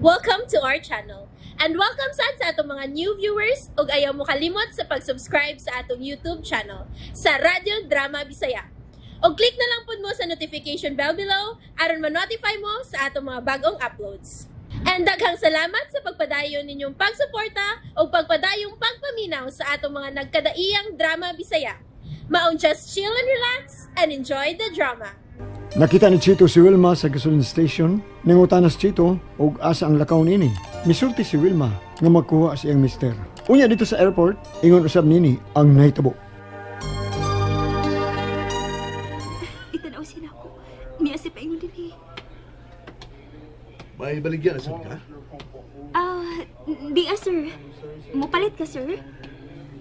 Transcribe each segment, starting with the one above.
Welcome to our channel. And welcome sad sa atong mga new viewers ug ayaw mo kalimot sa pag-subscribe sa atong YouTube channel sa Radyo Drama Bisaya. Og click na lang pud mo sa notification bell below aron ma-notify mo sa atong mga bagong uploads. And daghang salamat sa pagpadayon ninyong pagsuporta ug pagpadayong pagpaminaw sa atong mga nagkadaiyang drama Bisaya. Maong just chill and relax and enjoy the drama. Nakita ni Chito si Wilma sa gasoline station. Nangutana si Chito og asa ang lakaw nini. Misulti si Wilma nga magkuha sa iyang mister. Unya dito sa airport, ingon usab nini ang nahitabo. Itanaw sila ko. Niya si paingon dinhi. May baligyan na sab ka? Di sir. Mupalit ka, sir?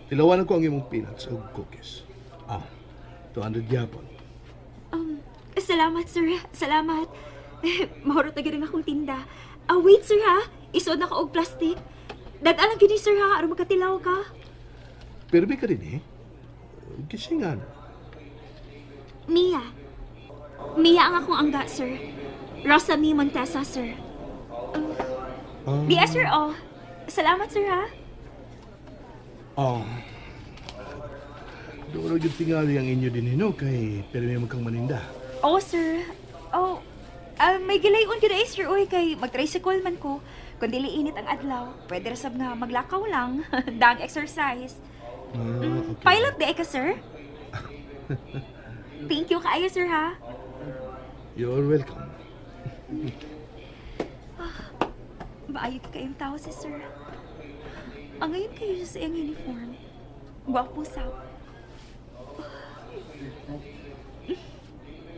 Tilawan ko ang imong peanuts ug cookies. 200 gyapon. Salamat, sir. Salamat. Mahurot na gyud ang akong tinda. Wait, sir, ha? Isuod na ko og plastic. Dad-an lang gyud ni, sir, ha? Aron magkatilaw ka. Pirmi ka din, eh. Gisingan. Mia. Mia ang akong angga, sir. Rosa Mi Montesa, sir. Di, sir, oh. Salamat, sir, ha? Oh. Doon yung tingali ang inyo din, no? Kay pirmi mo kang maninda. Oh, sir. Oh, may gilayon gyud ay, sir, oy, kay mag-tricycle man ko. Kung dili init ang adlaw, pwede ra sab nga maglakaw lang. Dang exercise. Okay. Pilot di ay ka, sir? Thank you kaayo, sir, ha? You're welcome. Maayo kayong tao si sir. Ang ngayon kayo siya sa iyang uniform. Gwapo sab.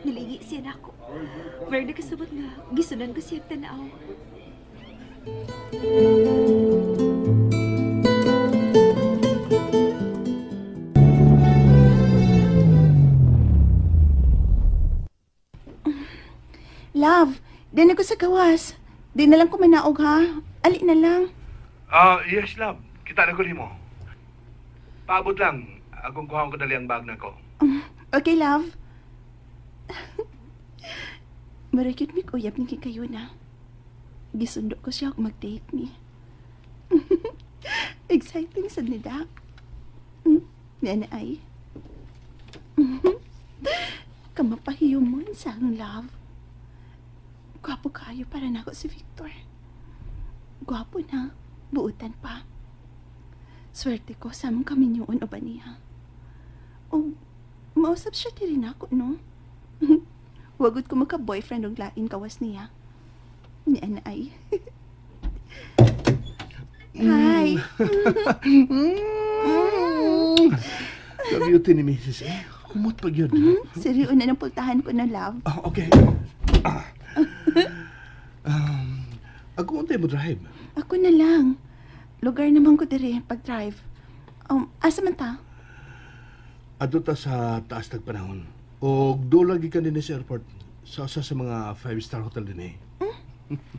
Nilingi siya na ako. Pero nakasabot nga, gisunan ko siya tanaw. Love, di na ko sa gawas. Di na lang ko manaog, ha? Ali na lang. Yes, love. Kita na ko nimo. Paabot lang. Akong kuhaon ko dali ang bag na ko. Okay, love. Marakit mi kuyap ni kayo na. Gisundo ko siya kung mag-date ni. Exciting sad ni da. Nana ay. Kamapahiyumon sa akong love. Gwapo kayo para nako si Victor. Gwapo na, buutan pa. Swerte ko sa among kaminyoon o ba niya. O, mausap siya diri nako, no? Wagod ko magka-boyfriend og lain kawas niya. Ni ana ay. Hi! The beauty ni Mrs. Eh. Humot pa yun. Seryo na ng pultahan ko na, love. Okay. Ako untay mo drive. Ako na lang. Lugar naman ko diri pag-drive. Asa man ta? Adto ta sa taas tag panahon. O doon lagi ka din sa airport. Sa usa sa mga 5-star hotel din eh.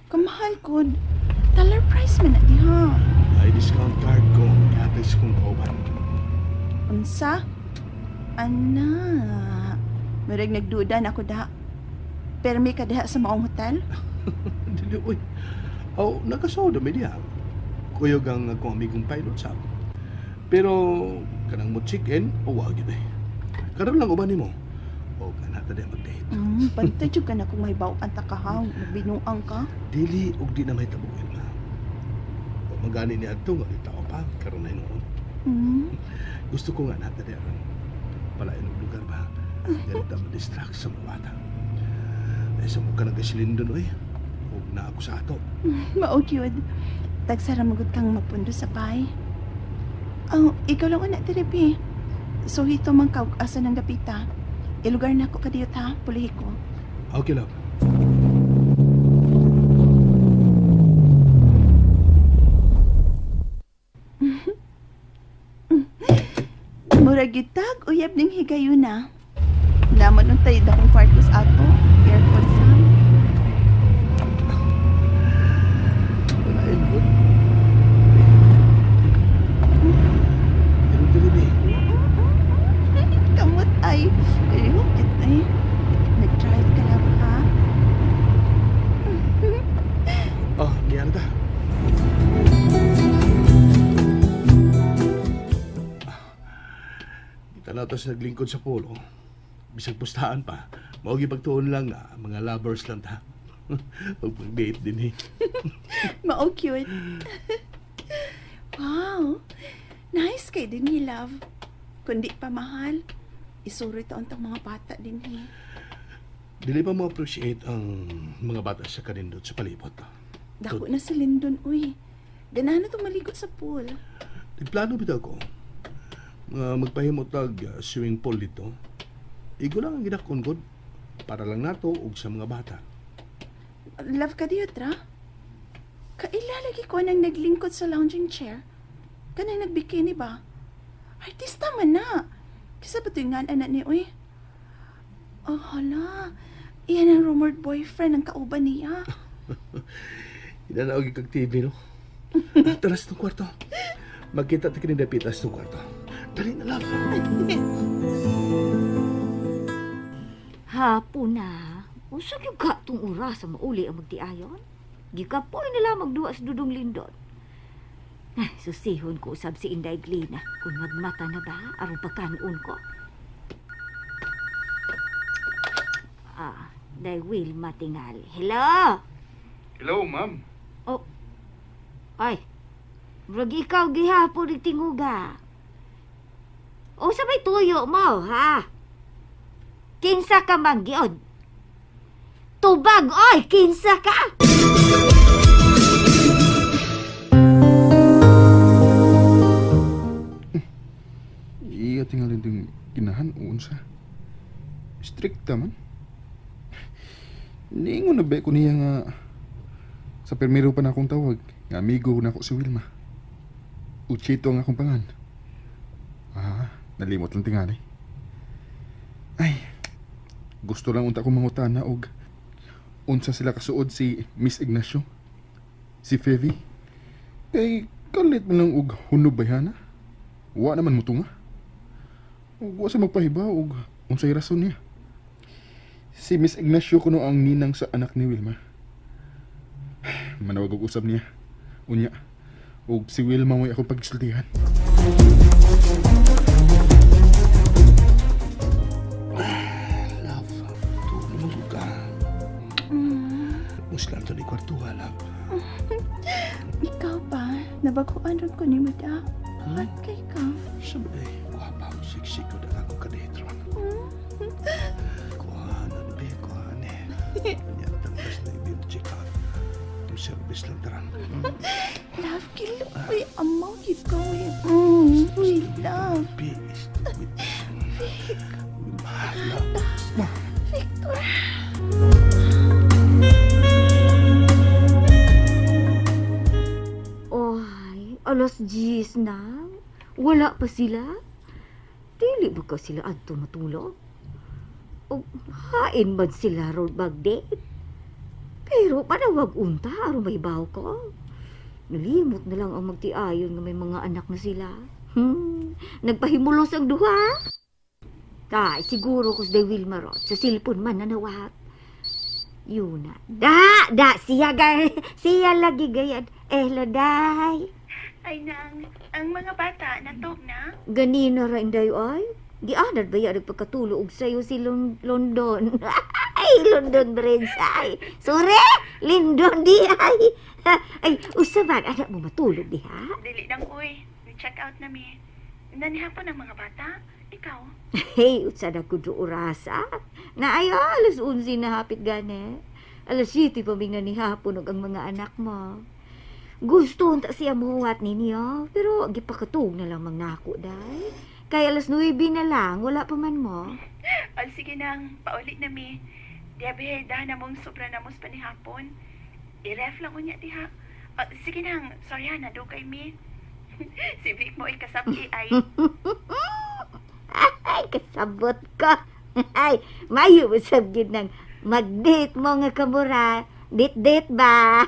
Kamahal ko. Dollar price man na diha. Ay, discount card ko. Katis kong kauban. Unsa? Ana. Murag nagduda na ako da. Permi ka diha sa maong hotel? Dili, uy. Oh, nakasoda may diha. Kuyog ang akong amigong pilot sab. Pero, kanang mo check-in, o wag yun eh. Karon lang uban nimo. O, kanata di mag-date. Pantay jud ka na kung may bawaan ta ka, ha? Magbinuang ka. Dili, og di na may tabuin, ma. O, magani ni adto nga, di tao pa, karon na noon. Gusto ko nga nata di aron. Palain og lugar ba? Ganita ma-distract sa mga bata. Ay, sa mukha nagkasilin doon, oy. Huwag na ako sa ato. Mao gyud. Tagsara magud kang mapundo sa pay. Oh, ikaw lang una diri, bi. So hito man ka og asa ng dapita. Ilugar na ako kadiyot, ha? Pulihi ko. Okay, love. Murag gitag uyab ning higayuna. Naman nung tayo akong kwarto sa ato. Airpod sa. Wala, good. Pero dili, bi. Kamot ay. Kalihok yun ay. Nag-drive ka lang, ha? Oh, niya na ta. Tanaw ta sa naglingkod sa polo. Bisag pustahan pa. Mao gipagtuon lang nga mga lovers lang ta. Pag mag-date din eh. Mao cute. Wow. Nice kay din ni love. Kundi pa mahal. Isuroy taon tang mga bata din eh. Dili pa mo appreciate ang mga bata sa kanindot sa palibot. Dako na si Lindon, uy. Ganahan na itong maligo sa pool. Nagplano bitaw ko nga magpahimo tag swimming pool dito. Igo lang ang gidakon god para lang nato ug sa mga bata. Love ka diyo, tra? Kailalagi ko nang naglingkod sa lounging chair. Kanang nagbikini ba? Artista man na. Kisa ba ito yung anak ni, uy? Oh, hala. Iyan ang rumored boyfriend ng kauban niya. Inanaog kag TV, no? Taras ng kwarto. Magkita ta kini dapitas ng kwarto. Dali na lang. Hapon na. Usag yung katong oras sa mauli ang magdiayon. Gikapoy nila magduwa sa Dudong Lindon. Ay, susihon ko usab si Inday Glina. Kung magmata na ba, aron pagkanon ko. Ah, Day Wilma tingali. Hello? Hello, ma'am. Oh. Ay, murag ikaw gihapon ning tinguga. O sabay tuyo mo, ha? Kinsa ka man giod? Tubag, oy, kinsa ka? Iya tingalin ting ginahan unsa. Strikta man. Niingon na ba ko niya nga sa permiro pa na akong tawag, nga amigo na ako si Wilma. Uchito ang akong pangan. Ah, nalimot lang tingali. Ay, gusto lang unta kong mangutana og unsa sila kasuod si Miss Ignacio, si Fevi. Kay kalit man lang og hunob bayhana. Wa naman mutunga. Ug wa sa magpahiba og unsay rason niya. Si Miss Ignacio kuno ang ninang sa anak ni Wilma. Manawag og usab niya. Unya, og si Wilma mo'y akong pagsultihan. Love, tulong ka. Muslan to ni kwartuha, love. Ikaw ba? Nabaguan ron ko ni Mada. At kay ka. Sabi, guwapa ang siksik ko na ako kadetron. Kuha na, be, kuha na. Kanya tangkas na ibig check out. Yung service lang taran. Love, kilo. Uy, amaw yun ko. Uy, love. Be, stupid. Love. Victor. Ay, 10:00 na. Wala pa sila. Dili ba ka sila adto matulog? O hain man sila ron mag-date? Pero panawag unta aron may baw ko. Nalimot na lang ang magtiayon nga may mga anak na sila. Nagpahimulos ang duha. Ay, siguro kus day Wilma ron. Sa silpon man nanawat. Yun na. Da, siya, siya lagi gayad. Eh, day. Ay, nang, ang mga bata, natog na? Ganina ra, Inday, ay. Gianad ba yan nagpagkatulo og sayo si London? Ay, London Bridge, ay. Sorry, Lindon di, ay. Ay, usaban, anak mo matulog di, ha? Dili nang, uy. Check out na mi. Nanihapon ang mga bata. Ikaw? Hey, utsa na ko do orasa. Na ay, 11:00 na hapit gani. 7:00 pa mig nanihapon og ang mga anak mo. Gusto unta siya muwat ninyo, pero gipakatug na lang mangnako, day. Kaya 9:00 na lang, wala pa man mo. Al, sige nang, paulit na mi. Diabe, dahan na mong sobra na mos panihapon. I-ref lang ko niya, diha. Sige nang, sorry ha, nadugay mi. Si Vic mo ikasabti ay. Ay, kasabot ko. Ay, mayo usab gyud nang mag-date mo nga kamura. Date-date ba?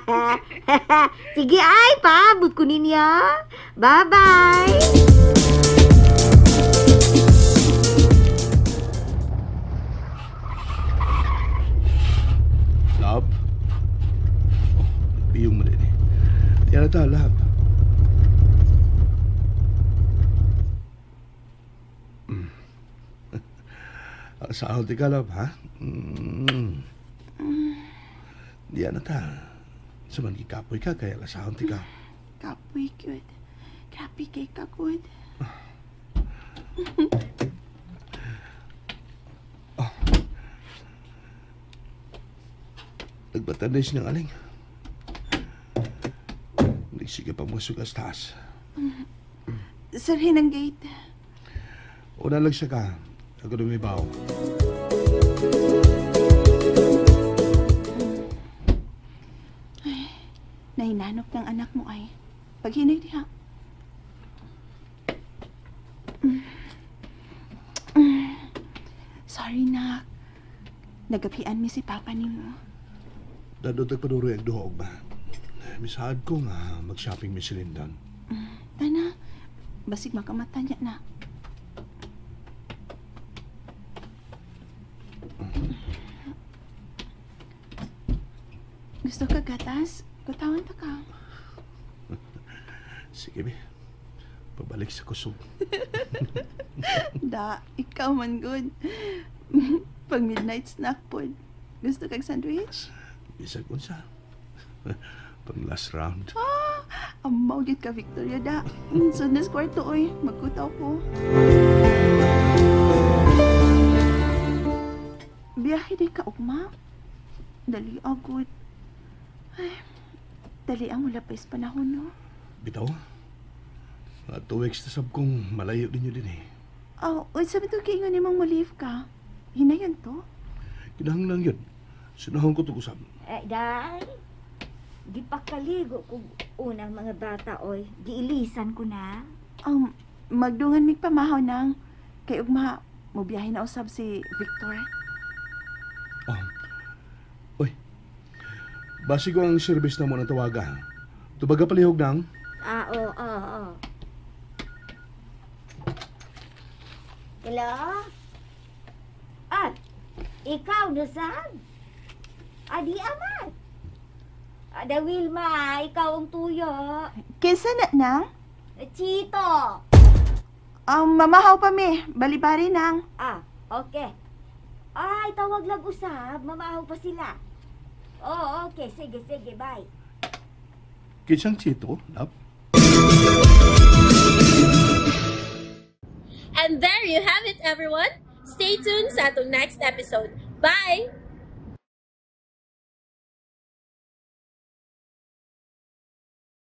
Sige ay, paabot ko ninyo. Bye-bye! Love? Oh, biyong mo din eh. Yan na ta, love. Sahod di ka, love, ha? Diyan na ta. Sa man gikapoy ka, kaya lasahon ti ka. Kapoy, good. Grabe kay ka, good. Oh. Nagbatan na siyang aling. Nagsige pa mo sugas taas. Sarhin ang gate. Una lang siya ka. Ako dumibaw. Ay, nahinanop ng anak mo ay. Paghinay diha. Sorry, nak. Nagapian mi si Papa nimo. Dadot nagpaduroy ang duhog ba? Misaad ko nga mag-shopping mi si Lindan. Tana, basig makamata niya na. Gusto ka gatas? Kutawan ta ka. Sige, be. Pabalik sa kusog. Da, ikaw man good. Pag midnight snack pod. Gusto kag sandwich? Bisag unsa. Pang last round. Ah, amaw gyud ka, Victoria, da. So, nas kwarto, oy. Magkutaw ko. Biyahe di ka, ugma. Dali, agod. Ay, dali ang wala pa is panahon, no? Bitaw? Mga 2 weeks na sab kong malayo ninyo din eh. Oh, uy, sabi to kay ingon nimong mo-leave ka. Hinayon to? Kinahanglan yun. Sinahon ko to kusab. Eh, day, gipakaligo ko unang mga bata, oy. Giilisan ko na. Magdungan mig pamahaw nang. Kay ugma, mobiyahe na usab si Victor. Uy, basi ko ang service na mo ng tawaga. Tubaga palihog nang? Ah, oo, oo, oo. Hello? At, ikaw na saan? Adi amat. Ada Wilma, ikaw ang tuyo. Kinsa na nang? Chito. Mamahaw pa mi. Balibari nang. Ah, okay. Ay, tawag lang usab. Mamahaw pa sila. Oh, okay. Sige, sige. Bye. Kinsang Chito, love? And there you have it, everyone. Stay tuned sa atong next episode. Bye!